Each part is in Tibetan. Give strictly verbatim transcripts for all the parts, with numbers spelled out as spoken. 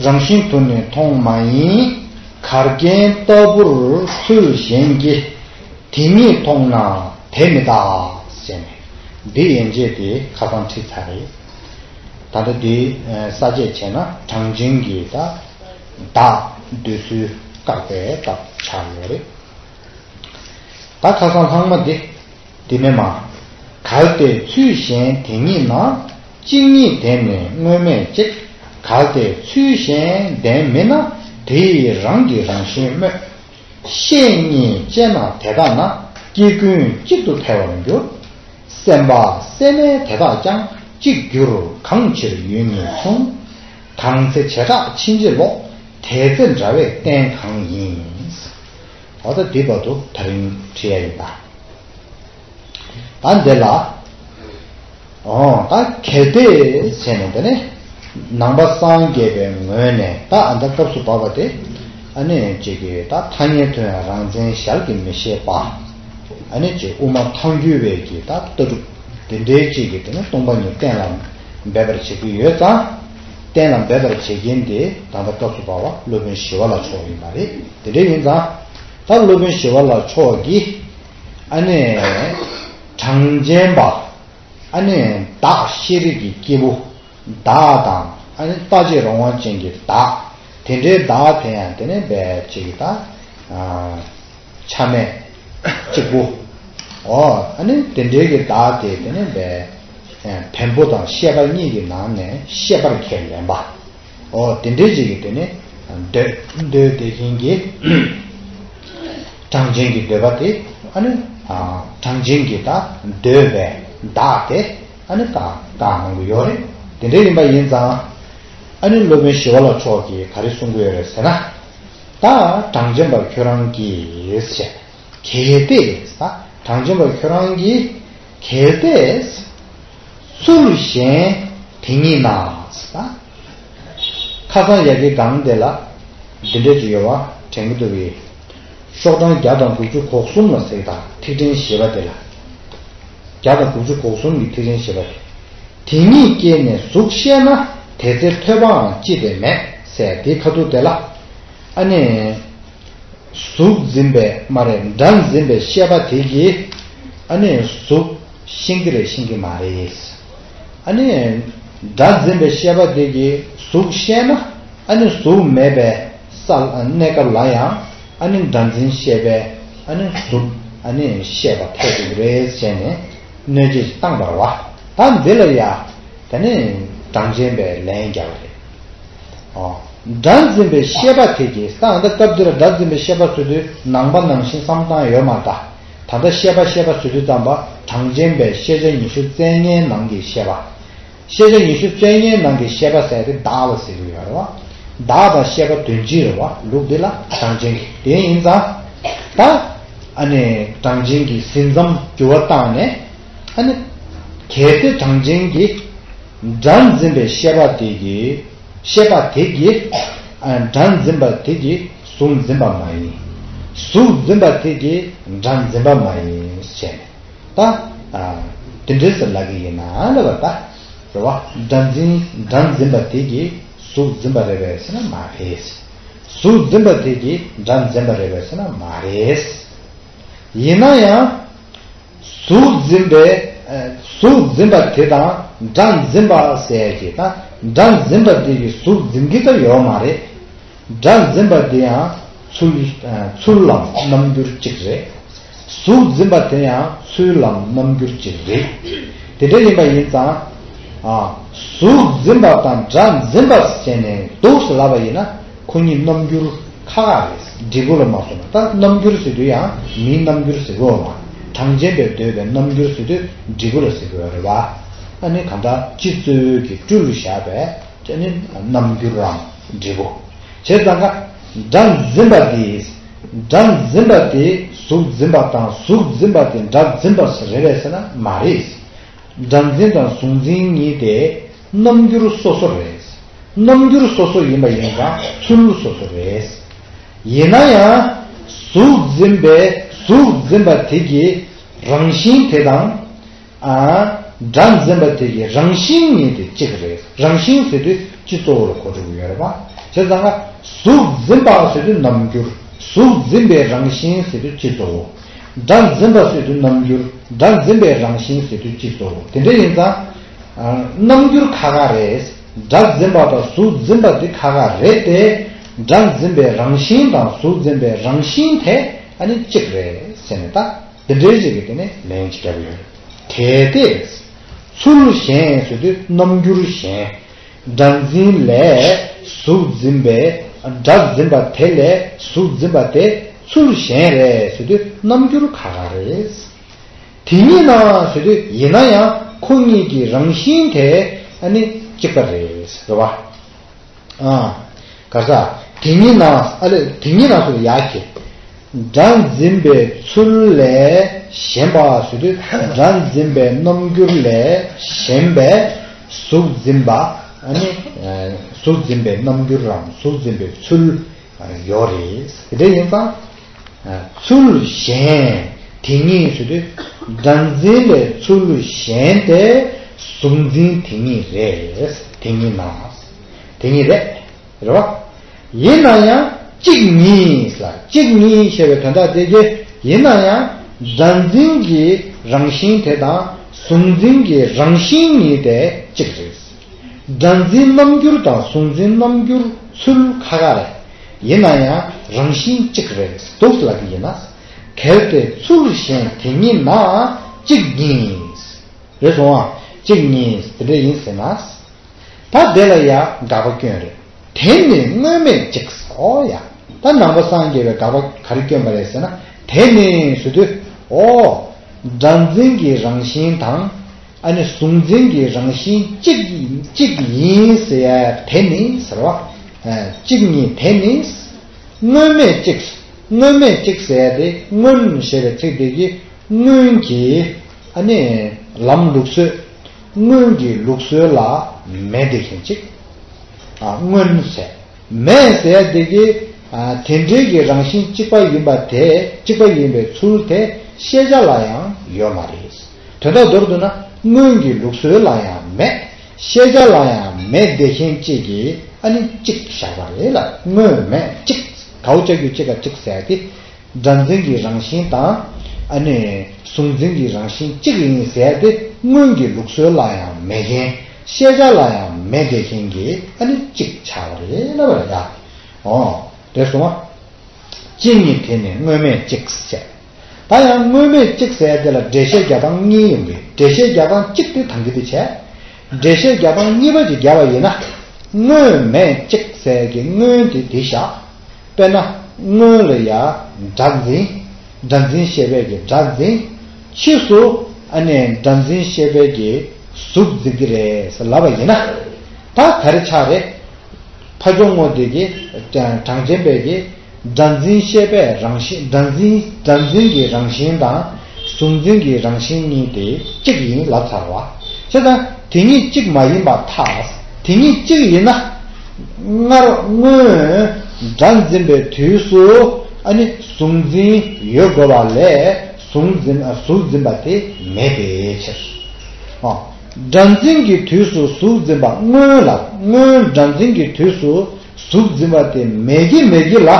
རང་བཞིན་དུ་ནི་མཐོང་མ་ཡིན། གར་མཁན་ལྟ་བུར་ཚུལ་གཞན་གྱིས། དེ་ཉིད་མཐོང་ན་དེ་མི་རྟག་ཟེར་ནས། འདི་ཡན་ཆད་དེ་ཁ་སང་ཁྲིད་ཚར་རེད། ད་ལྟ་འདི་ས་བཅད་བྱས་ན་གྲངས་ཅན་གྱི་ད་བདག་འདོད་ཚུལ་བཀག་པའི་སྐབས་ཆགས་ཡོད་རེད། ད་ཁ་སང་ལྷག་མ་འདི། དེ་མེད་མ། གལ་ཏེ་ཚུལ་གཞན་དེ་ཉིད་ན། གཅིག་ཉིད་དེ་ནི་དངོས་མེད་ཅིག་གལ་ཏེ་ཚུལ་གཞན་ལྡན་མིན་ན། དེ་ཡི་རང་གི་རང་བཞིན་སྨོས། ཤེས་གཉིས་དཔྱད་ན་དེ་ལྟ་ན། སྐྱེ་ཀུན་གཅིག་ཏུ་ཐལ་བར་འགྱུར། སེམས་པ་སེམས་མེད་དེ་དག་ཀྱང་། གཅིག་འགྱུར་གང་ཕྱིར་ཡུལ་ཉིད་མཚུངས། གང་ཚེ་བྱེ་བྲག་ཕྱིན་ཅི་ལོག་དེ་ཚེ་འདྲ་བའི་རྟེན་གང་ཡིན། འོ་ད་འདི་བར་དུ་ད་རིང་བྲིས་ཡ་ཡིན་ད། ད་འདི་ལ། འོ་ད་གལ་ཏེ་ཟེར་ནས་འདི་ནི། ནང་པ་སངས་རྒྱས་པའི་ངོས་ནས་ད་ཨ་ད་སྐབས་སུ་བབ་པ་དེ། ཨ་ནི་ཅིག་གིས་ད་ཐ་སྙད་དོན་རང་མཚན་ཞལ་གྱིས་མི་བཞེས་པ། ཨ་ནི་ཅིག་དབུ་མ་ཐལ་འགྱུར་བའི་གི་ད་ལྟ་གྲུབ་དེ་འདྲའི་ཅིག་གིས་དེ་ནི་སྟོང་པ་ཉིད་གཏན་ལ་འབེབས་པར་བྱེད་ཀྱི་ཡོད་ཙང་། གཏན་ལ་འབེབས་པར་བྱེད་མཁན་དེ་ད་ལྟ་སྐབས་སུ་བབ་པ་སློབ་དཔོན་ཞི་བ་ལྷ་མཆོག་ཡིན་པ་རེད། དེ་འདྲ་ཡིན་ཙང་། ད་སློབ་དཔོན་ཞི་བ་ལྷ་མཆོག་གིས་ཨ་ནི་གྲངས་ཅན་པ། ཨ་ནི་བདག་ཤེས་རིག་གི་སྐྱེས་བུ་བདག་དང་། ཨ་ནི་རྟག་གཅིག་རང་དབང་ཅན་གྱི་བདག་དེ་འདྲའི་བདག་དེ་ཡང་དེ་ནི་བས་ཅིག་ད་ཆ་མེད་གཅིག་པུ། འོ་ཨ་ནི་དེ་འདྲའི་གི་བདག་དེ་དེ་ནི་བས་བེམ་པོ་དང་ཤེས་པ་གཉིས་ཀྱི་ནང་ནས་ཤེས་པར་ཁས་ལེན་པ། འོ་དེ་འདྲའི་ཅིག་གི་དེ་ནི་འདོད་འདོད་དེ་བཞིན་གྱི་གྲངས་ཅན་གྱི་འདོད་པ་དེ། ཨ་ནི་གྲངས་ཅན་གྱི་ད་འདོད་པའི་བདག་དེ་ཨ་ནི་བཀག་བཀག་གནང་གི་ཡོད་རེད། དེ་འདྲ་ཡིན་པ་ཡིན་ཙང་། ཨ་ནི་སློབ་དཔོན་ཞི་བ་ལྷ་མཆོག་གིས་ག་རེ་གསུང་གི་ཡོད་རེད་ཟེར་ན། ད་གྲངས་ཅན་པ་ཁྱོད་རང་གིས་ཟེར། གལ་ཏེ་ད་གྲངས་ཅན་པ་ཁྱོད་རང་གིས་གལ་ཏེ། ཚུལ་གཞན་དེ་ཉིད་ན། ཁ་སང་ཡ་གི་སྒང་དེ་ལ་འདི་འདྲ་ཅིག་ཡོད་པ་དྲན་གྱི་འདུག་གི། ཤོག་གྲངས་བརྒྱ་དང་དགུ་བཅུ་གོ་གསུམ་ལ་གཟིགས་དང་། ཐིག་ཕྲེང་བཞི་པ་དེ་ལ། བརྒྱ་དང་དགུ་བཅུ་གོ་གསུམ་གྱི་ཐིག་ཕྲེང་བཞི་པ་དེ། དེ་ཉིད་སྐྱེས་ནས་གཟུགས་ཤེས་ན། དེ་ཚེ་ཐོས་པའང་ཅི་སྟེ་མེད་ཟེར་དེའི་ཁ་ཐུག་དེ་ལ། ཨ་ནི། གཟུགས་འཛིན་པའི་མ་རེད། སྒྲ་འཛིན་པའི་ཤེས་པ་དེ་གིས་ཨ་ནི་གཟུགས་ཤེས་ཀྱི་རེད་ཤེས་ཀྱི་མ་རེད། ཨ་ནི་སྒྲ་འཛིན་པའི་ཤེས་པ་དེ་གིས་གཟུགས་ཤེས་ན། ཨ་ནི་གཟུགས་མེད་པའི་ས་གནས་སྐབས་ལ་ཡང་ཨ་ནི་སྒྲ་འཛིན་ཤེས་པའི་ཨ་ནི་གཟུགས་ཨ་ནི་ཤེས་པ་འཐད་ཀྱི་རེད་ཟེར་ནས་གནོད་བྱེད་ཅིག་བཏང་བ་རེད་བ། ད་འདི་ལ་ཡ་དེ་ནི་གྲངས་ཅན་པའི་ལན་རྒྱག་པ་རེད། ཨོ། སྒྲ་འཛིན་པའི་ཤེས་པ་དེ་གིས། ད་ལྟ་སྐབས་འདིར་སྒྲ་འཛིན་པའི་ཤེས་པ་ཟེར་དུས་ནང་པ་ནང་བཞིན་བསམ་སྟངས་ཡོད་མ་རེད། ད་ལྟ་ཤེས་པ་ཤེས་པ་ཟེར་དུས་ཙམ་པ་གྲངས་ཅན་པའི་ཤེས་བྱ་ཉི་ཤུ་རྩ་ལྔའི་ནང་གི་ཤེས་པ། ཤེས་བྱ་ཉི་ཤུ་རྩ་ལྔའི་ནང་གི་ཤེས་པ་ཟེར་དེ་བདག་ལ་ཟེར་གྱི་ཡོད་རེད་བ། བདག་དང་ཤེས་པ་དོན་གཅིག་རེད་བ། ལུགས་འདི་ལ་གྲངས་ཅན་གྱི་དེ་ཡིན་ཙང་། ད་ཨ་ནི་གྲངས་ཅན་གྱི་ཟིན་མཚམས་འགྱུར་བ་བཏང་ནས། ཨ་ནི་གལ་ཏེ་གྲངས་ཅན་གྱི་སྒྲ་འཛིན་པའི་ཤེས་པ་དེ་གིས། ཤེས་པ་དེ་གིས། ཨ། སྒྲ་འཛིན་པ་དེ་གིས་གཟུགས་འཛིན་པ་མ་ཡིན། གཟུགས་འཛིན་པ་དེ་གིས་སྒྲ་འཛིན་པ་མ་ཡིན་ཞེས་ནས། ད། ཨ། དེ་འདྲ་ཟེར་ལབ་ཀྱི་ཡིན་ན་ལབ་པ་ད། རེད་བ། སྒྲ་འཛིན། སྒྲ་འཛིན་པ་དེ་གིས་གཟུགས་འཛིན་པ་རེད་པས་ཟེར་ན་མ་རེད། གཟུགས་འཛིན་པ་དེ་གིས་སྒྲ་འཛིན་པ་རེད་པས་ཟེར་ན་མ་རེད། ཡིན་ན་ཡང་། གཟུགས་འཛིན་པའི། ཨ། གཟུགས་འཛིན་པ་དེ་དང་སྒྲ་འཛིན་པ་ཟེར་གྱི་ད། སྒྲ་འཛིན་པ་དེ་གིས་གཟུགས་འཛིན་གྱི་ད་ཡོད་མ་རེད། སྒྲ་འཛིན་པ་དེ་ཡང་ཚུལ། ཨ། ཚུལ་ལམ་རྣམ་འགྱུར་གཅིག་རེད། གཟུགས་འཛིན་པ་དེ་ཡང་ཚུལ་ལམ་རྣམ་འགྱུར་གཅིག་རེད། དེ་འདྲ་ཡིན་པ་ཡིན་ཙང་། ཨ། གཟུགས་འཛིན་པ་དང་སྒྲ་འཛིན་པ་ཟེར་ནས་འདུག་སེ་ལབ་པ་ཡིན་ན། ཁོ་གཉིས་རྣམ་འགྱུར་ཁག་ཁག་རེད། འབྲས་བུ་ལ་མ་སོང་ན། ད་རྣམ་འགྱུར་ཟེར་དུས་ཡང་མིའི་རྣམ་འགྱུར་ཟེར་གྱི་ཡོད་མ། གྲངས་ཅན་པས་འདོད་པའི་རྣམ་འགྱུར་ཟེར་དུས་འབྲས་བུ་ལ་ཟེར་གྱི་ཡོད་རེད་བ། ཨ་ནི་གང་ལྟར་སྤྱི་གཙོ་བོའི་གི་སྤྲུལ་བཞག་པའི་ཨ་ནི་རྣམ་འགྱུར་རམ་འབྲས་བུ། བྱས་ཙང་ཀ་སྒྲ་འཛིན་པ་དེ། སྒྲ་འཛིན་པ་དེ་གཟུགས་འཛིན་པ་དང་གཟུགས་འཛིན་པ་དེ་སྒྲ་འཛིན་པ་རེད་པས་ཟེར་ན་མ་རེད། སྒྲ་འཛིན་དང་གཟུགས་འཛིན་གཉིས་དེ་རྣམ་འགྱུར་སོ་སོ་རེད། རྣམ་འགྱུར་སོ་སོ་ཡིན་པ་ཡིན་ཙང་ཚུལ་སོ་སོ་རེད། ཡིན་ན་ཡང་གཟུགས་འཛིན་པའི་གཟུགས་འཛིན་པ་དེ་གི་རང་བཞིན་དེ་དང་། ཨ། སྒྲ་འཛིན་པ་དེ་གི་རང་བཞིན་གཉིས་དེ་གཅིག་རེད། རང་བཞིན་ཟེར་དུས་སྤྱི་གཙོ་བོ་ལ་གོ་འགྲོ་གི་ཡོད་རེད་པ། བྱས་ཙང་ང་གཟུགས་འཛིན་པ་ཟེར་དུས་རྣམ་འགྱུར། གཟུགས་འཛིན་པའི་རང་བཞིན་ཟེར་དུས་སྤྱི་གཙོ་བོ། སྒྲ་འཛིན་པ་ཟེར་དུས་རྣམ་འགྱུར། སྒྲ་འཛིན་པའི་རང་བཞིན་ཟེར་དུས་སྤྱི་གཙོ་བོ། དེ་འདྲ་ཡིན་ཙང་། ཨ། རྣམ་འགྱུར་ཁ་ཁ་རེད། སྒྲ་འཛིན་པ་དང་གཟུགས་འཛིན་པ་དེ་ཁ་ཁ་རེད་དེ། སྒྲ་འཛིན་པའི་རང་བཞིན་དང་གཟུགས་འཛིན་པའི་རང་བཞིན་དེ་ཨ་ནི་གཅིག་རེད་ཟེར་ནས་ད་དེ་འདྲའི་ཞིག་གི་དེ་ནས་ལན་ཅིག་བརྒྱབ་ཡོད། གལ་ཏེ། ཚུལ་གཞན་ཟེར་དུས་རྣམ་འགྱུར་གཞན། སྒྲ་འཛིན་ལས་གཟུགས་འཛིན་པའི། སྒྲ་འཛིན་པ་དེ་ལས་གཟུགས་འཛིན་པ་དེ་ཚུལ་གཞན་རེད་ཟེར་དུས་རྣམ་འགྱུར་ཁ་ཁ་རེད། དེ་ཉིད་ན་ཟེར་དུས་ཡིན་ན་ཡང་ཁོ་གཉིས་ཀྱི་རང་བཞིན་དེ་ཨ་ནི་གཅིག་པ་རེད། རེད་བ། ཨ། ག་ས། དེ་ཉིད་ན། ཨ་ལས། དེ་ཉིད་ན་ཟེར་ཡག་གི། སྒྲ་འཛིན་པའི་ཚུལ་ལས་གཞན་པ་ཟེར་དུས་སྒྲ་འཛིན་པའི་རྣམ་འགྱུར་ལས་གཞན་པའི་གཟུགས་འཛིན་པ། ཨ་ནི། ཨ། གཟུགས་འཛིན་པའི་རྣམ་འགྱུར་རམ་གཟུགས་འཛིན་པའི་ཚུལ་ཡོད་རེད། དེ་འདྲ་ཡིན་ཙང་། ཚུལ་གཞན་དེ་ཉིད་ཟེར་དུས་སྒྲ་འཛིན་ལས་ཚུལ་གཞན་དེ་གཟུགས་འཛིན་དེ་ཉིད་རེད། དེ་ཉིད་ན། དེ་ཉིད་རེད། རེད་བ། ཡིན་ན་ཡང་གཅིག་ཉིད་ལ། གཅིག་ཉིད་ཞེས་པའི་དོན་དག་དེ་གྱིས་ཡིན་ན་ཡང་སྒྲ་འཛིན་གྱི་རང་བཞིན་དེ་དང་གཟུགས་འཛིན་གྱི་རང་བཞིན་གཉིས་དེ་གཅིག་རེད། སྒྲ་འཛིན་རྣམ་འགྱུར་དང་གཟུགས་འཛིན་རྣམ་འགྱུར་ཚུལ་ཁ་ཁ་རེད། ཡིན་ན་ཡང་རང་བཞིན་གཅིག་རེད་འདུག་ལབ་ཀྱི་ཡིན་ན། གལ་ཏེ་ཚུལ་གཞན་དེ་ཉིད་ན་གཅིག་ཉིད། རེད་སོང་ཨ། གཅིག་ཉིད་དེ་འདྲ་ཡིན་ཟེར་ན། ད་དེ་ལ་ཡང་དགག་པ་སྐྱོན་རེད། དེ་ནི་དངོས་མེད་གཅིག་ཨོ་ཡ། ད་ནང་པ་སངས་རྒྱས་པའི་དགག་པ་ག་རེ་སྐྱོན་པ་རེད་ཟེར་ན། དེ་ནི་ཟེར་དུས་ཨོ། སྒྲ་འཛིན་གྱི་རང་བཞིན་དང་། ཨ་ནི་གཟུགས་འཛིན་གྱི་རང་བཞིན་གཅིག་གཅིག་ཡིན་ཟེར་ཡ་དེ་ནི་ཟེར་བ། ཨ། གཅིག་ཉིད་དེ་ནི། དངོས་མེད་གཅིག་དངོས་མེད་གཅིག་ཟེར་ཡ་དེ་སྔོན་ཞེས་པའི་ཚིག་དེ་གིས་སྔོན་གྱི། ཨ་ནི། ལམ་ལུགས་སྲོལ། སྔོན་གྱི་ལུགས་སྲོལ་ལ་མེད་དེ་མཁན་གཅིག་ཨ། སྔོན་ཟེར། མེད་ཟེར་དེ་གི། ཨ། དེ་འདྲའི་གི་རང་བཞིན་གཅིག་པ་ཡིན་པ་དེ། གཅིག་པ་ཡིན་པའི་ཚུལ་དེ་ཤེས་བྱ་ལ་ཡང་ཡོད་མ་རེད། དོན་དག་མདོར་བསྡུ་ན་སྔོན་གྱི་ལུགས་སྲོལ་ལ་ཡང་མེད། ཤེས་བྱ་ལ་ཡང་མེད་དེ་མཁན་གཅིག་གིས་ཨ་ནི་གཅིག་བཞག་པ་རེད་ལ། སྔོན་མེད་གཅིག་གའུ་ལྕགས་ཀྱུ་གཅིག་ག་གཅིག་ཟེར་དེ། སྒྲ་འཛིན་གྱི་རང་བཞིན་དང་། ཨ་ནི། གཟུགས་འཛིན་གྱི་རང་བཞིན་གཅིག་ཡིན་ཟེར་ཏེ་སྔོན་གྱི་ལུགས་སྲོལ་ལ་ཡང་མེད་མཁན། ཤེས་བྱ་ལ་ཡང་མེད་དེ་མཁན་གྱི་ཨ་ནི་གཅིག་ཆགས་པ་རེད་ལབ་པ་རེད་ཡ། འོ། དེ་སོང་བ། གཅིག་ཉིད་དེ་ནི་དངོས་མེད་གཅིག་ཟེར། ད་ཡང་དངོས་མེད་གཅིག་ཟེར་དེ་ལ་འགྲེལ་བཤད་རྒྱག་སྟངས་གཉིས་ཡོང་གི། འགྲེལ་བཤད་རྒྱག་སྟངས་གཅིག་དེ་དང་གི་དེ་བྱས། འགྲེལ་བཤད་རྒྱག་སྟངས་གཉིས་པ་ཅིག་བརྒྱབ་པ་ཡིན་ན། དངོས་མེད་གཅིག་ཟེར་གྱི་སྔོན་དེ་དེ་བཞག་དཔེར་ན་སྔོན་ལ་ཡ་སྒྲ་འཛིན། སྒྲ་འཛིན་ཤེས་པའི་གི་སྒྲ་འཛིན། ཕྱིས་སུ་ཨ་ནི་སྒྲ་འཛིན་ཤེས་པའི་གི་གཟུགས་འཛིན་གྱི་རེད་ཟེར་ལབ་པ་ཡིན་ན། ད་ག་རེ་ཆགས་རེད། ཕ་ཇོ་ངོ་དེ་གི་གྲངས་ཅན་པའི་གི་སྒྲ་འཛིན་ཤེས་པའི་རང་བཞིན། སྒྲ་འཛིན། སྒྲ་འཛིན་གྱི་རང་བཞིན་དང་གཟུགས་འཛིན་གྱི་རང་བཞིན་གཉིས་དེ་གཅིག་ཡིན་ལབ་ཚར་བ། བྱས་ཙང་དེ་གཉིས་གཅིག་མ་ཡིན་པར་ཐལ། དེ་གཉིས་གཅིག་ཡིན་ན། སྔར་སྔོན་སྒྲ་འཛིན་པའི་དུས་སུ་ཨ་ནི་གཟུགས་འཛིན་ཡོད་དགོས་པ་ལས་གཟུགས་འཛིན། ཨ། གཟུགས་འཛིན་པ་དེ་མེད་པའི་ཕྱིར། ཨ། སྒྲ་འཛིན་གྱི་དུས་སུ་གཟུགས་འཛིན་པ་སྔོན་ལ། སྔོན་སྒྲ་འཛིན་གྱི་དུས་སུ་གཟུགས་འཛིན་པ་དེ་མེད་ཀྱི་མེད་ཀྱི་ལ་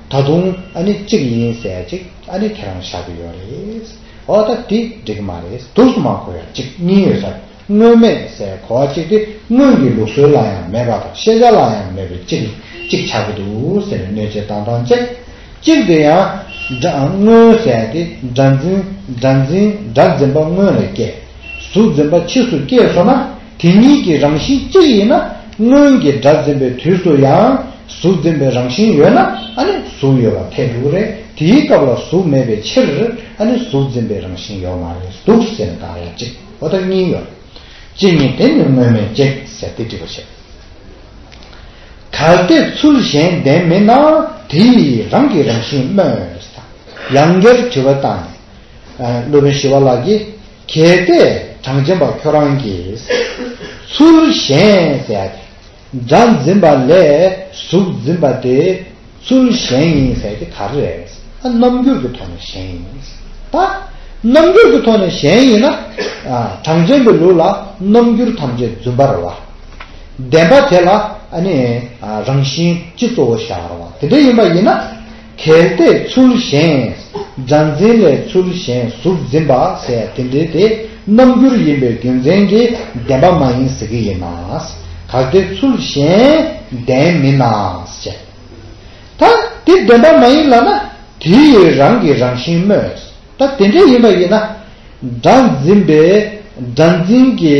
ད་དུང་ཨ་ནི་གཅིག་ཡིན་ཟེར་ཅིག་ཨ་ནི་ཁྱེད་རང་བཞག་གི་ཡོད་རེད། འོ་ད་དེ་འགྲིག་གི་མ་རེད། འདུག་སེ་མ་གོ་ཡ་གཅིག་གཉིས་ཡོད་ས། དངོས་མེད་ཟེར་གོ་བ་གཅིག་དེ་སྔོན་གྱི་ལུགས་སྲོལ་ལ་ཡང་མེད་པ་དང་ཤེས་བྱ་ལ་ཡང་མེད་པའི་གཅིག་གཅིག་ཆགས་ཀྱི་འདུག་ཟེར་ནས་གནོད་བྱེད་བཏང་སྟངས་གཅིག་གཅིག་དེ་ཡང་སྒྲ། སྔོན་ཟེར་ཏེ་སྒྲ་འཛིན། སྒྲ་འཛིན། སྒྲ་འཛིན་པ་སྔོན་ལ་སྐྱེས། གཟུགས་འཛིན་པ་ཕྱིས་སུ་སྐྱེས་སོང་ན་དེ་གཉིས་ཀྱི་རང་བཞིན་གཅིག་ཡིན་ན་སྔོན་གྱི་སྒྲ་འཛིན་པའི་དུས་སུ་ཡང་གཟུགས་འཛིན་པའི་རང་བཞིན་ཡོད་ན་ཨ་ནི་གཟུགས་ཡོད་པར་ཐལ་འགྲོ་གི་རེད། དེའི་སྐབས་ལ་གཟུགས་མེད་པའི་ཕྱིར་ཨ་ནི་གཟུགས་འཛིན་པའི་རང་བཞིན་ཡོད་མ་རེད་འདུག་ཟེར་ནས་བཏང་ཡ་གཅིག་འོ་ད་གཉིས་ཡོད། གཅིག་ཉིད་དེ་ནི་དངོས་མེད་གཅིག་ཟེར་ཏེ་འགྲིག་པ་བྱེད། གལ་ཏེ་ཚུལ་གཞན་ལྡན་མིན་ན་དེ་ཡི་རང་གི་རང་བཞིན་སྨོས། ཡང་བསྐྱར་དྲི་བ་བཏང་ནས། ཨ། སློབ་དཔོན་ཞི་བ་ལྷ་གིས་གལ་ཏེ་གྲངས་ཅན་པ་ཁྱོད་རང་གིས་ཚུལ་གཞན་ཟེར་ཡ་དེ་སྒྲ་འཛིན་པ་ལས་གཟུགས་འཛིན་པ་དེ་ཚུལ་གཞན་ཡིན་ཟེར་ཡ་དེ་ག་རེ་རེད། ཨ། རྣམ་འགྱུར་གྱི་ཐོག་ནས་གཞན་ཡིན། ད་རྣམ་འགྱུར་གྱི་ཐོག་ནས་གཞན་ཡིན་ན། ཨ། གྲངས་ཅན་པའི་ལུགས་ལ་རྣམ་འགྱུར་ཐམས་ཅད་རྫུན་པ་རེད་བ། བདེན་པ་དེ་ལ་ཨ་ནི་རང་བཞིན་སྤྱི་གཙོ་བོ་བཞག་རོགས། དེ་འདྲ་ཡིན་པ་ཡིན་ན། གལ་ཏེ་ཚུལ་གཞན། སྒྲ་འཛིན་ལས་ཚུལ་གཞན་གཟུགས་འཛིན་པ་ཟེར་དེ་འདྲའི་དེ་རྣམ་འགྱུར་ཡིན་པའི་རྒྱུ་མཚན་གྱིས་བདེན་པ་མ་ཡིན་ཟེར་གྱི་ཡིན་ན། གལ་ཏེ་ཚུལ་གཞན་བདེན་མིན་ན་ཟེར། ད་དེ་བདེན་པ་མ་ཡིན་ལབ་ན། དེ་ཡི་རང་གི་རང་བཞིན་སྨོས། ད་དེ་འདྲ་ཡིན་པ་ཡིན་ན། སྒྲ་འཛིན་པའི་སྒྲ་འཛིན་གྱི་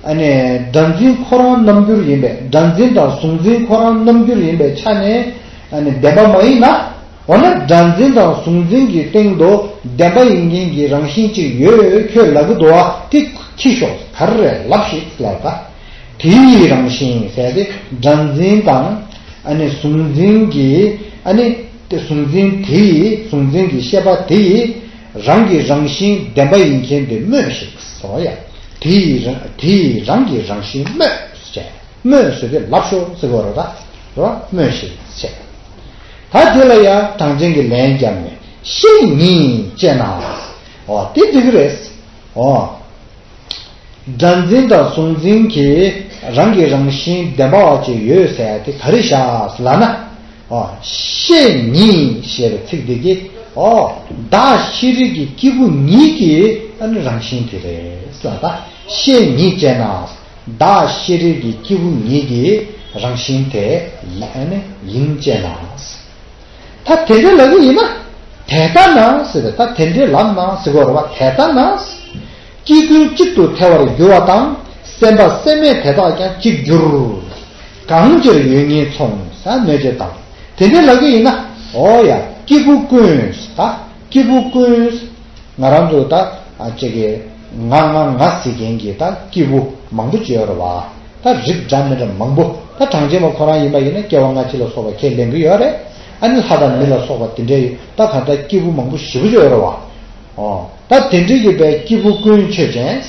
ཨ་ནི་སྒྲ་འཛིན་ཁོ་རང་རྣམ་འགྱུར་ཡིན་པས། སྒྲ་འཛིན་དང་གཟུགས་འཛིན་ཁོ་རང་རྣམ་འགྱུར་ཡིན་པའི་ཆ་ནས་ཨ་ནི་བདེན་པ་མ་ཡིན་ན། འོ་ན་སྒྲ་འཛིན་དང་གཟུགས་འཛིན་གྱི་སྟེང་དུ་བདེན་པ་ཡིན་མཁན་གྱི་རང་བཞིན་གཅིག་ཡོད་ཁྱོད་ལབ་གི་འདུག་བ། དེ་ཁྱི་ཤོག་ག་རེ་རེད་ལབ་ཤིག་ལབ་པ། དེ་ཡི་རང་བཞིན་ཟེར་ཏེ་སྒྲ་འཛིན་དང་ཨ་ནི་གཟུགས་འཛིན་གྱི་ཨ་ནི། དེ་གཟུང་འཛིན་དེ་ཡིས། གཟུང་འཛིན་གྱི་ཤེས་པ་དེ་ཡིས་རང་གི་རང་བཞིན་བདེན་པ་ཡིན་མཁན་དེ་སྨོས་ཤིག་ཟེར་བ་ཡ། དེ་ཡིས་རང་དེ་ཡིས་རང་གི་རང་བཞིན་སྨོས་ཟེར། སྨོས་ཟེར་དེ་ལབ་ཤོག་ཟེར་གོ་ར་ད་རོ། སྨོས་ཤིག་ཟེར། ད་དེ་ལ་ཡ་གྲངས་ཅན་གྱི་ལན་བརྒྱབ་ནས་ཤེས་ཉིད་ཅེ་ན། འོ་དེ་འགྲིག་གི་རེད། འོ། སྒྲ་འཛིན་དང་གཟུང་འཛིན་གྱི་རང་གི་རང་བཞིན་བདེན་པ་བ་ཅིག་ཡོད་ཟེར་དེ་ག་རེ་བཞག་ལབ་ན། ཨོ། ཤེས་ཉིད་ཞེས་པའི་ཚིག་འདི་གིས། ཨོ། བདག་ཤེས་རིག་གི་སྐྱེས་བུ་ཉིད་ཀྱི་ཨ་ནི་རང་བཞིན་དེ་རེད་ལབ་ད། ཤེས་ཉིད་ཅེ་ན། བདག་ཤེས་རིག་གི་སྐྱེས་བུ་ཉིད་ཀྱི་རང་བཞིན་དེ་ཨ་ནི་ཡིན་ཅེ་ན། ད་དེ་འདྲ་ལབ་ཀྱི་ཡིན་ན། དེ་ལྟ་ན་ཟེར་ཏེ། ད་དེ་འདྲའི་ལབ་ན་ཟེར་དགོས་རེད་བ། དེ་ལྟ་ན། སྐྱེས་ཀུན་གཅིག་ཏུ་ཐལ་བར་འགྱུར་བ་དང་། སེམས་པ་སེམས་མེད་དེ་དག་ཀྱང་གཅིག་འགྱུར། གང་ཕྱིར་ཡོད་ཉིད་མཚུངས་ཟེར་གནོད་བྱེད་དང་། དེ་འདྲའི་ལབ་ཀྱི་ཡིན་ན། འོ་ཡ། སྐྱེས་བུ་ཀུན་ད། སྐྱེས་བུ་ཀུན། ང་རང་ཚོ་ད་ཨ་ཅིག་གི་ང་ང་ང་ཟེར་མཁན་གྱི་ད་སྐྱེས་བུ་མང་པོ་ཅིག་ཡོད་རེད་བ། ད་རིགས་འདྲ་མི་འདྲ་མང་པོ། ད་གྲངས་ཅན་པ་ཁོ་རང་ཡིན་པ་ཡིན་ན་སྐྱེ་བ་སྔ་ཕྱི་ལ་སོགས་པ་ཁས་ལེན་གྱི་ཡོད་རེད། ཨ་ནི་ལྷ་དང་མི་ལ་སོགས་པ་དེ་འདྲའི་ད་གང་ལྟར་སྐྱེས་བུ་མང་པོ་ཞེ་པོ་ཅིག་ཡོད་རེད་བ། ཨོ། ད་དེ་འདྲའི་ཡོད་པའི་སྐྱེས་བུ་ཀུན་ཆོས་ཅན།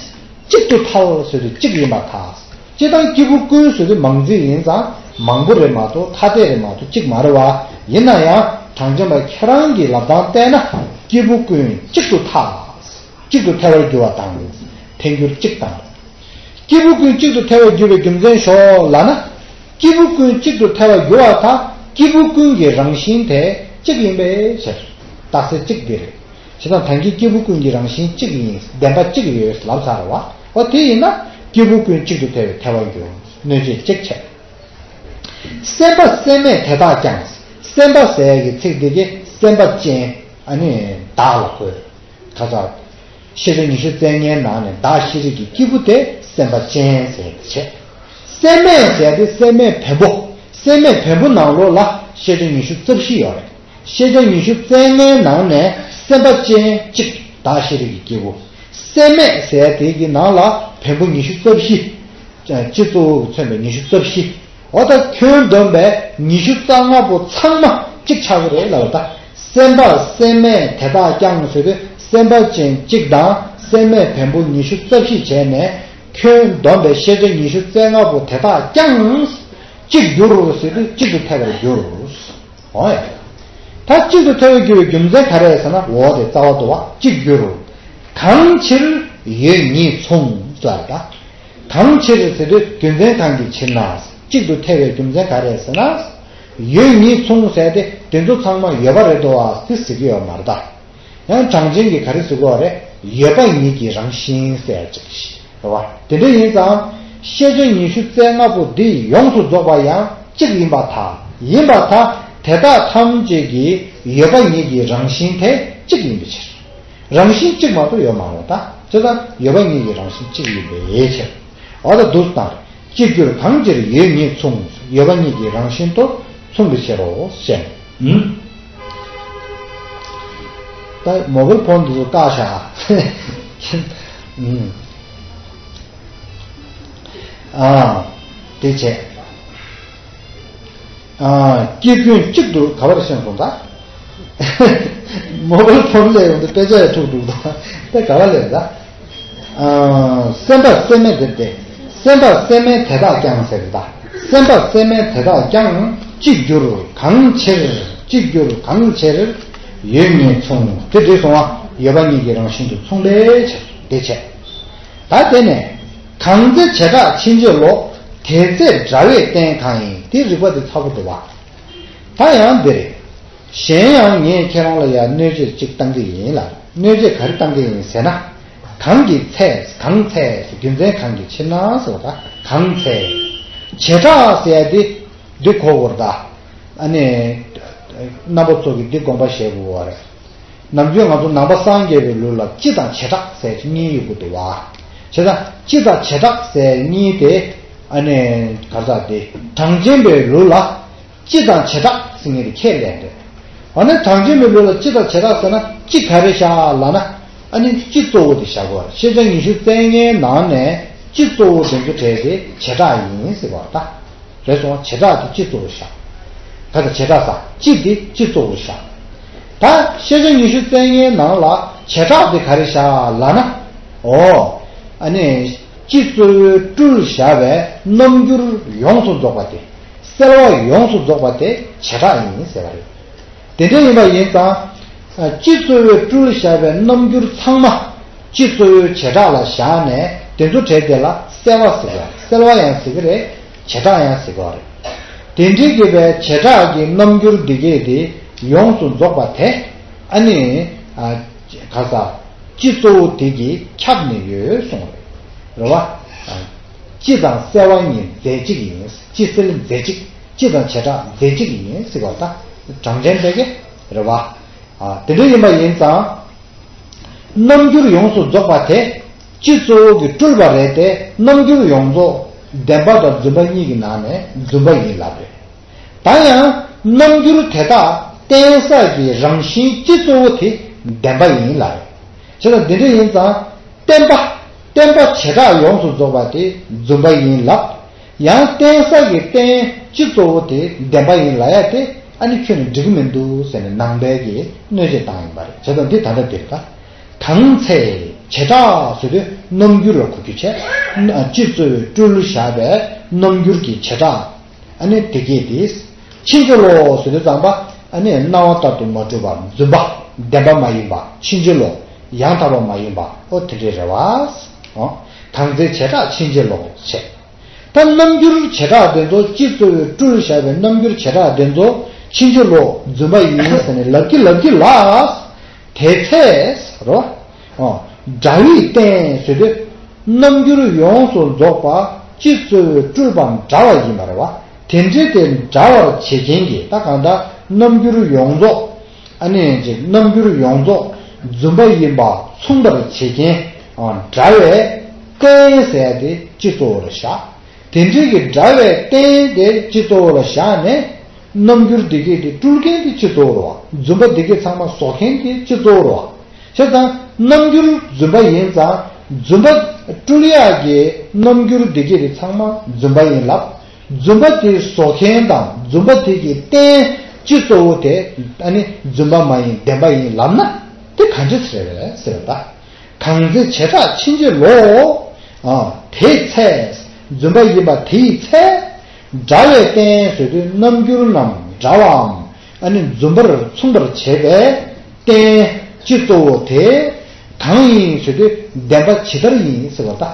གཅིག་ཏུ་ཐལ་ཟེར་དུས་གཅིག་ཡིན་པར་ཐལ། སྤྱིར་བཏང་སྐྱེས་བུ་ཀུན་ཟེར་དུས་མང་ཚིག་ཡིན་ཙང་མང་པོ་རེད་མ་གཏོགས་ཐ་དད་རེད་མ་གཏོགས་གཅིག་མ་རེད་བ། ཡིན་ན་ཡང་གྲངས་ཅན་པ་ཁྱེད་རང་གི་ལབ་སྟངས་བལྟས་ན་སྐྱེས་བུ་ཀུན་གཅིག་ཏུ་ཐལ། གཅིག་ཏུ་ཐལ་བར་འགྱུར་བ་དང་། ཐལ་འགྱུར་གཅིག་དང་། སྐྱེས་བུ་ཀུན་གཅིག་ཏུ་ཐལ་བར་འགྱུར་བའི་རྒྱུ་མཚན་ཤོག་ལབ་ན། སྐྱེས་བུ་ཀུན་གཅིག་ཏུ་ཐལ་བར་འགྱུར་བ་དང་སྐྱེས་བུ་ཀུན་གྱི་རང་བཞིན་དེ་གཅིག་ཡིན་པའི་ཕྱིར། རྟགས་གསལ་གཅིག་འདི་རེད། བྱས་ཙང་ད་གིན་སྐྱེས་བུ་ཀུན་གྱི་རང་བཞིན་གཅིག་ཡིན། བདེན་པ་གཅིག་ཡོད་ལབ་ཚར་བ། འོ་དེ་ཡིན་ན་སྐྱེས་བུ་ཀུན་གཅིག་ཏུ་ཐལ་བའི་ཐལ་བར་འགྱུར། གནོད་བྱེད་གཅིག་བྱས། སེམས་པ་སེམས་མེད་དེ་དག་ཀྱང་། སེམས་པ་ཟེར་གྱི་ཚིག་འདི་གིས་སེམས་པ་ཅན་ཨ་ནི་བདག་ལ་གོ། ད་ལྟ་ཤེས་བྱ་ཉི་ཤུ་རྩ་ལྔའི་ནང་ནས་བདག་ཤེས་རིག་གི་སྐྱེས་བུ་དེ་སེམས་པ་ཅན་ཟེར་བྱས། སེམས་མེད་ཟེར་དེ་སེམས་མེད་བེམ་པོ། སེམས་མེད་བེམ་པོ་ནང་ལོགས་ལ་ཤེས་བྱ་ཉི་ཤུ་རྩ་བཞི་ཡོད་རེད། ཤེས་བྱ་ཉི་ཤུ་རྩ་ལྔའི་ནང་ནས་སེམས་པ་ཅན་གཅིག་བདག་ཤེས་རིག་གི་སྐྱེས་བུ། སེམས་མེད་ཟེར་དེ་གི་ནང་ལ་བེམ་པོ་ཉི་ཤུ་རྩ་བཞི། སྤྱི་གཙོ་བོ་མཚོན་པའི་ཉི་ཤུ་རྩ་བཞི། འོ་ད་ཁྱོན་བསྡོམས་པས་ཉི་ཤུ་རྩ་ལྔ་པོ་ཚང་མ་གཅིག་ཆགས་ཀྱི་རེད་ལབ་པ། ད་སེམས་པ་སེམས་མེད་དེ་དག་ཀྱང་ཟེར་དུས་སེམས་པ་ཅན་གཅིག་དང་སེམས་མེད་བེམ་པོ་ཉི་ཤུ་རྩ་བཞི་བྱས་ནས་ཁྱོན་བསྡོམས་པས་ཤེས་བྱ་ཉི་ཤུ་རྩ་ལྔ་པོ་དེ་དག་ཀྱང་གཅིག་འགྱུར་ཟེར་དུས་གཅིག་ཏུ་ཐལ་བར་འགྱུར། འོ་ཡ། ད་གཅིག་ཏུ་ཐལ་བར་འགྱུར་བའི་རྒྱུ་མཚན་ག་རེ་ཟེར་ན། འོ་དེ་རྩ་བ་འདུག་བ། གཅིག་འགྱུར། གང་ཕྱིར་ཡོད་ཉིད་མཚུངས་ལབ་ད། གང་ཕྱིར་ཟེར་དུས་རྒྱུ་མཚན་གང་གི་ཕྱིར་ན། གཅིག་ཏུ་ཐལ་བའི་རྒྱུ་མཚན་ག་རེ་ཟེར་ན། ཡོད་ཉིད་མཚུངས་ཟེར་ཏེ་དེ་ཚོ་ཚང་མ་ཡོད་པ་རེད་དོ་བ་དེ་ཟེར་གྱི་ཡོད་མ་རེད་ད། ཡང་གྲངས་ཅན་གྱིས་ག་རེ་ཟེར་གྱི་ཡོད་རེད། ཡོད་པ་ཉིད་ཀྱི་རང་བཞིན་ཟེར་ཅིག་རེད་བ། དེ་འདྲ་ཡིན་ཙང་ཤེས་བྱ་ཉི་ཤུ་རྩ་ལྔ་པོ་འདི་ཡོངས་སུ་རྫོགས་པ་ཡང་གཅིག་ཡིན་པར་ཐལ། ཡིན་པར་ཐལ། དེ་དག་ཐམས་ཅད་ཀྱི་ཡོད་པ་ཉིད་ཀྱི་རང་བཞིན་དེ་གཅིག་ཡིན་པའི་ཕྱིར། རང་བཞིན་གཅིག་མ་གཏོགས་ཡོད་མ་རེད་ད། དེ་ལྟར་ཡོད་པ་ཉིད་ཀྱི་རང་བཞིན་གཅིག་ཡིན་པའི་ཕྱིར། འོ་ད་འདུག་སྟངས། གཅིག་འགྱུར་གང་ཕྱིར་ཡོད་ཉིད་མཚུངས། ཡོད་པ་ཉིད་ཀྱི་རང་བཞིན་དུ་མཚུངས་པའི་ཕྱིར་རོ་ཞེས། ཨུམ། ད་མོ་བལ་ཕོན་འདི་ཚོ་བཀག་བཞག་ཨུམ། ཨ། དེ་བྱས། ཨ། སྐྱེས་ཀུན་གཅིག་ཏུ་ག་བར་ཤེས་སོང་ད། མོ་བལ་ཕོན་ལས་ཡོང་དུས་དཔེ་ཆ་ཡང་འཁྲུག་འདུག་ད། དེ་ག་བ་ལས་ད། ཨ། སེམས་པ་སེམས་མེད་དེ་སྟེ། སེམས་པ་སེམས་མེད་དེ་དག་ཀྱང་ཟེར་ད། སེམས་པ་སེམས་མེད་དེ་དག་ཀྱང་གཅིག་འགྱུར་གང་ཕྱིར། གཅིག་འགྱུར་གང་ཕྱིར་ཡོད་ཉིད་མཚུངས། དེ་འདྲ་སོང་བ་ཡོད་པ་ཉིད་ཀྱི་རང་བཞིན་དུ་མཚུངས་པའི་ཕྱིར་དེ་བྱས། ད་དེ་ནས་གང་ཚེ་བྱེ་བྲག་ཕྱིན་ཅི་ལོག། དེ་ཚེ་འདྲ་བའི་རྟེན་གང་ཡིན། དེ་རིགས་པ་དེ་ཚ་པོ་འདུག་བ། ད་ཡང་འདིར། གཞན་ཡང་ངས་ཁྱེད་རང་ལ་ཡང་གནོད་བྱེད་ཅིག་བཏང་གི་ཡིན་ལ། གནོད་བྱེད་ག་རེ་བཏང་གི་ཡིན་ཟེར་ན། གང་གི་ཚེ། གང་ཚེ། རྒྱུ་མཚན་གང་གི་ཕྱིར་ན་ཟེར་བ་ད་གང་ཚེ། བྱེ་བྲག་ཟེར་ཡ་དེ་འདི་གོ་དགོས་རེད་ད། ཨ་ནི། རྣམ་པ་ཚོ་གིས་འདི་དགོངས་པ་བཞེས་དགོས་པ་རེད། ནམ་རྒྱུན་ང་ཚོ་ནང་པ་སངས་རྒྱས་པའི་ལུགས་ལ་སྤྱི་དང་བྱེ་བྲག་ཟེར་གཉིས་ཡོད་དགོས་འདུག་བ། བྱས་ཙང་སྤྱི་དང་བྱེ་བྲག་ཟེར་གཉིས་དེ་ཨ་ནི་ག་རེ་ཟེར་དེ་གྲངས་ཅན་པའི་ལུགས་ལ་སྤྱི་དང་བྱེ་བྲག་ཟེར་མཁན་དེ་ཁས་ལེན་འདུག་ཨ་ནི་གྲངས་ཅན་པའི་ལུགས་ལ་སྤྱི་དང་བྱེ་བྲག་ཟེར་ན་སྤྱི་ག་རེ་བཞག་ལབ་ན་ཨ་ནི་སྤྱི་གཙོ་བོ་དེ་བཞག་དགོས་པ་རེད། ཤེས་བྱ་ཉི་ཤུ་རྩ་ལྔའི་ནང་ནས་སྤྱི་གཙོ་བོ་དེ་ཚོ་གྲས་དེ་བྱེ་བྲག་ཡིན་ཟེར་བ་རེད་ད། རེད་སོང་། བྱེ་བྲག་དེ་སྤྱི་གཙོ་བོ་བཞག་ད་ལྟ་བྱེ་བྲག་ཟེར་སྤྱི་དེ་སྤྱི་གཙོ་བོ་བཞག་ད་ཤེས་བྱ་ཉི་ཤུ་རྩ་ལྔའི་ནང་ལ་བྱེ་བྲག་དེ་ག་རེ་བཞག་ལབ་ན། ཨོ། ཨ་ནི། སྤྱི་གཙོ་བོའི་སྤྲུལ་བཞག་པའི་རྣམ་འགྱུར་ཡོངས་སུ་རྫོགས་པ་དེ། གསལ་བ་ཡོངས་སུ་རྫོགས་པ་དེ་བྱེ་བྲག་ཡིན་ཟེར་བ་རེད། དེ་འདྲ་ཡིན་པ་ཡིན་ཙང་། སྤྱི་གཙོ་བོའི་སྤྲུལ་བཞག་པའི་རྣམ་འགྱུར་ཚང་མ། སྤྱི་གཙོ་བོའི་བྱེ་བྲག་ལ་བཞག་ནས་དེ་ཚོ་གྲས་དེ་ལ་གསལ་བ་ཟེར་བ། གསལ་བ་ཡང་ཟེར་གི་རེད། བྱེ་བྲག་ཡང་ཟེར་གི་རེད། དེ་འདྲའི་གི་བའི་བྱེ་བྲག་གི་རྣམ་འགྱུར་འདི་གས་དེ་ཡོངས་སུ་རྫོགས་པ་དེ་ཨ་ནི་ག་ས་སྤྱི་གཙོ་བོ་དེ་གིས་ཁྱབ་ནས་ཡོད་གསུངས་རེད། རེད་བ། སྤྱི་དང་གསལ་བ་གཉིས་རྫས་གཅིག་ཡིན། སྤྱི་གསལ་རྫས་གཅིག་སྤྱི་དང་བྱེ་བྲག་རྫས་གཅིག་ཡིན་ཟེར་བ་ད་གྲངས་ཅན་པའི་གི་རེད་བ། དེ་འདྲ་ཡིན་པ་ཡིན་ཙང་། རྣམ་འགྱུར་ཡོངས་སུ་རྫོགས་པ་དེ་སྤྱི་གཙོ་བོ་གི་སྤྲུལ་པ་རེད་དེ་རྣམ་འགྱུར་ཡོངས་རྫོགས་བདེན་པ་དང་རྫུན་པ་གཉིས་ཀྱི་ནང་ནས་རྫུན་པ་ཡིན་ལབ་རེད། ད་ཡང་རྣམ་འགྱུར་དེ་དག་བརྟེན་ས་ཀྱི་རང་བཞིན་སྤྱི་གཙོ་བོ་དེ་བདེན་པ་ཡིན་ལབ་རེད། བྱས་ཙང་འདི་འདྲ་ཡིན་ཙང་བརྟེན་པ། བརྟེན་པ་བྱེ་བྲག་ཡོངས་སུ་རྫོགས་པ་དེ་རྫུན་པ་ཡིན་ལབ། ཡང་བརྟེན་ས་ཀྱི་རྟེན་སྤྱི་གཙོ་བོ་དེ་བདེན་པ་ཡིན་ལབ་ཡ་དེ་ཨ་ནི་ཁྱོན་ནས་འགྲིག་གི་མི་འདུག་ཟེར་ནས་ནང་པའི་གི་གནོད་བྱེད་བཏང་ཡིན་པ་རེད། བྱས་ཙང་འདི་ད་ལྟ་འདིར་ད། གང་ཚེ་བྱེ་བྲག་ཟེར་དུས་རྣམ་འགྱུར་ལ་གོ་རྒྱུ་བྱས། སྤྱི་གཙོ་བོའི་སྤྲུལ་བཞག་པའི་རྣམ་འགྱུར་གྱི་བྱེ་བྲག་ཨ་ནི་དེ་གས་དེ། ཕྱིན་ཅི་ལོག་ཟེར་དུས་ཙམ་པ་ཨ་ནི་སྣང་བ་ལྟར་དུ་མ་གྲུབ་པ་རྫུན་པ་བདེན་པ་མ་ཡིན་པ་ཕྱིན་ཅི་ལོག་ཡང་དག་པ་མ་ཡིན་པ་ཨོ་དེ་འདྲའི་རེད་བ། ཨོ། གང་ཚེ་བྱེ་བྲག་ཕྱིན་ཅི་ལོག་བྱས། ད་རྣམ་འགྱུར་བྱེ་བྲག་དེ་ཚོ་སྤྱི་གཙོ་བོའི་སྤྲུལ་བཞག་པའི་རྣམ་འགྱུར་བྱེ་བྲག་དེ་ཚོ་ཕྱིན་ཅི་ལོག་རྫུན་པ་ཡིན་ཟེར་ནས་ལབ་ཀྱི་ལབ་ཀྱི་ལ། དེ་ཚེ་རོ། འདྲ་བའི་རྟེན་ཟེར་དུས་རྣམ་འགྱུར་ཡོངས་སུ་རྫོགས་པ་སྤྱི་གཙོ་བོའི་སྤྲུལ་པ་འདྲ་བ་ཡིན་པ་རེད་བ། དེ་འདྲའི་དེ་འདྲ་བར་བྱེད་མཁན་གྱི་ད་གང་ལྟར་རྣམ་འགྱུར་ཡོངས་རྫོགས། ཨ་ནི་ཅིག་རྣམ་འགྱུར་ཡོངས་རྫོགས་རྫུན་པ་ཡིན་པ་མཚུངས་པར་བྱེད་མཁན་འདྲ་བའི་རྟེན་ཟེར་ཡ་དེ་སྤྱི་གཙོ་བོར་བཞག་དེ་འདྲའི་གི་འདྲ་བའི་རྟེན་དེ་སྤྱི་གཙོ་བོར་བཞག་ནས། རྣམ་འགྱུར་འདི་གས་དེ་སྤྲུལ་མཁན་དེ་སྤྱི་གཙོ་བོ་རེད་བ། རྫུན་པ་འདི་གས་ཚང་མ་བཟོ་མཁན་དེ་སྤྱི་གཙོ་བོ་རེད་བ། བྱས་ཙང་རྣམ་འགྱུར་རྫུན་པ་ཡིན་ཙང་རྫུན་པ་སྤྲུལ་ཡག་གི་རྣམ་འགྱུར་འདི་གས་དེ་ཚང་མ་རྫུན་པ་ཡིན་ལབ། རྫུན་པ་དེ་བཟོ་མཁན་དང་རྫུན་པ་དེ་གི་རྟེན་སྤྱི་གཙོ་བོ་དེ་ཨ་ནི་རྫུན་པ་མ་ཡིན་བདེན་པ་ཡིན་ལབ་ན་དེ་ག་འདྲ་ཟེར་རེད་ཟེར་བ་ད། གང་ཚེ་བྱེ་བྲག་ཕྱིན་ཅི་ལོག་ཨ། དེའི་ཚེ། རྫུན་པ་ཡིན་པ་དེའི་ཚེ། འདྲ་བའི་རྟེན་ཟེར་དུས་རྣམ་འགྱུར་རྣམས་འདྲ་བའམ། ཨ་ནི་རྫུན་པར་མཚུངས་པར་བྱེད་པའི་རྟེན་སྤྱི་གཙོ་བོ་དེ། གང་ཡིན་ཟེར་དུས་བདེན་པ་ཇི་ལྟར་ཡིན་ཟེར་བ་ད།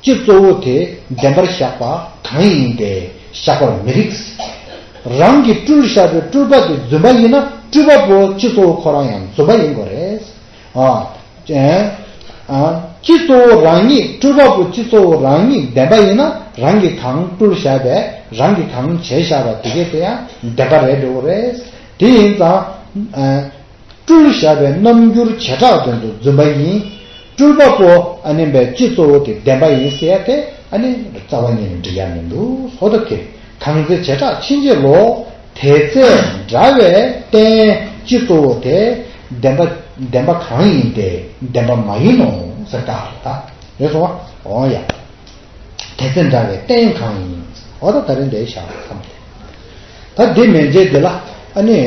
སྤྱི་གཙོ་བོ་དེ་བདེན་པར་བཞག་པ་གང་ཡིན་ཏེ་བཞག་པར་མི་རིགས། རང་གིས་སྤྲུལ་བཞག་པའི་སྤྲུལ་པ་དེ་རྫུན་པ་ཡིན་ན་སྤྲུལ་པ་པོ་སྤྱི་གཙོ་བོ་ཁོ་རང་ཡང་རྫུན་པ་ཡིན་དགོས་རེད། ཨ། ཨ། སྤྱི་གཙོ་བོ་རང་ཉིད་སྤྲུལ་པ་པོ་སྤྱི་གཙོ་བོ་རང་ཉིད་བདེན་པ་ཡིན་ན་རང་གིས་གང་སྤྲུལ་བཞག་པས་རང་གིས་གང་བྱས་བཞག་པ་དེ་གས་དེ་ཡང་བདེན་པ་རེད་འགྲོ་གི་རེད། དེ་ཡིན་ཙང་། ཨ། སྤྲུལ་བཞག་པའི་རྣམ་འགྱུར་བྱེ་བྲག་དེ་ཚོ་རྫུན་པ་ཡིན། སྤྲུལ་པ་པོ་ཨ་ནི་བའི་སྤྱི་གཙོ་བོ་དེ་བདེན་པ་ཡིན་ཟེར་ཡ་དེ་ཨ་ནི་རྩ་བ་ཉིད་ནས་འགྲིག་ཡ་མི་འདུག་ཧོ་ད་དེ་གང་ཚེ་བྱེ་བྲག་ཕྱིན་ཅི་ལོག་དེ་ཚེ་འདྲ་བའི་རྟེན་སྤྱི་གཙོ་བོ་དེ་བདེན་པ་བདེན་པ་གང་ཡིན་ཏེ་བདེན་པ་མ་ཡིན་ནོ་ཟེར་ད་རེད་ད། རེད་སོང་བ། འོ་ཡ། དེ་ཚེ་འདྲ་བའི་རྟེན་གང་ཡིན། འོ་ད་ད་རིང་འདིར་བཞག་བསམ་སྟེ། ད་འདི་མན་ཆད་འདི་ལ་ཨ་ནི་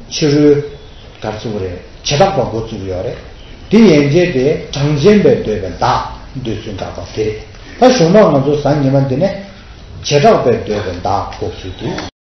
ཕྱི་རོལ་ག་རེ་ཟེར་དགོས་རེད། བྱེ་བྲག་པ་འགོ་བཙུགས་ཡོད་རེད། དེ་ཡན་ཆད་དེ་གྲངས་ཅན་པས་འདོད་པའི་བདག་འདོད་ཚུལ་དགག་པ་དེ་རེད། ད་གཞུག་མ་ང་ཚོ་གཟའ་ཉི་མ་འདི་ནས་བྱེ་བྲག་པས་འདོད་པའི་བདག་འགོ་བཙུགས་ཏེ།